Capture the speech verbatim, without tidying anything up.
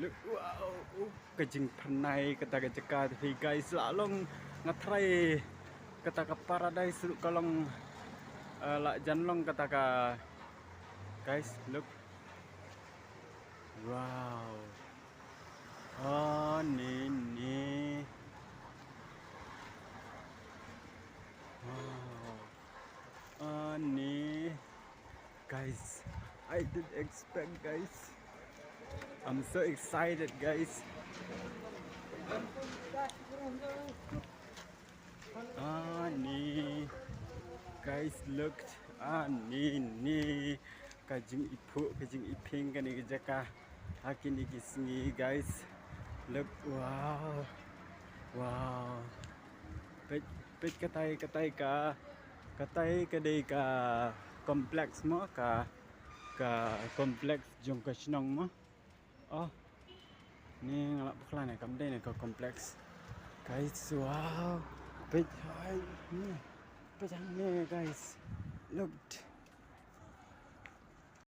Look, wow, ka jingphyrnai kata ka jaka te phi guys, la long nga tharai kata ka paradise ruh ka long, eh, la jan long kata ka, guys, look. Wow. Ani ni. Wow. Ani. Guys, I didn't expect, guys. I'm so excited, guys. Ani. Guys, look. Ani ni. Ka jingiphuh, ka jingiping kane ka jaka ha kine ki sngi, guys. Look, wow. Wow. Peit, peit katai, katai ka, katai ka dei ka complex mo, ka, ka complex jong ka shnong mo. Oh. Ni nga la bakla ne, kam dei ne ka complex. Guys, wow. Peit, hai, ni. Peit hangne, guys. Look.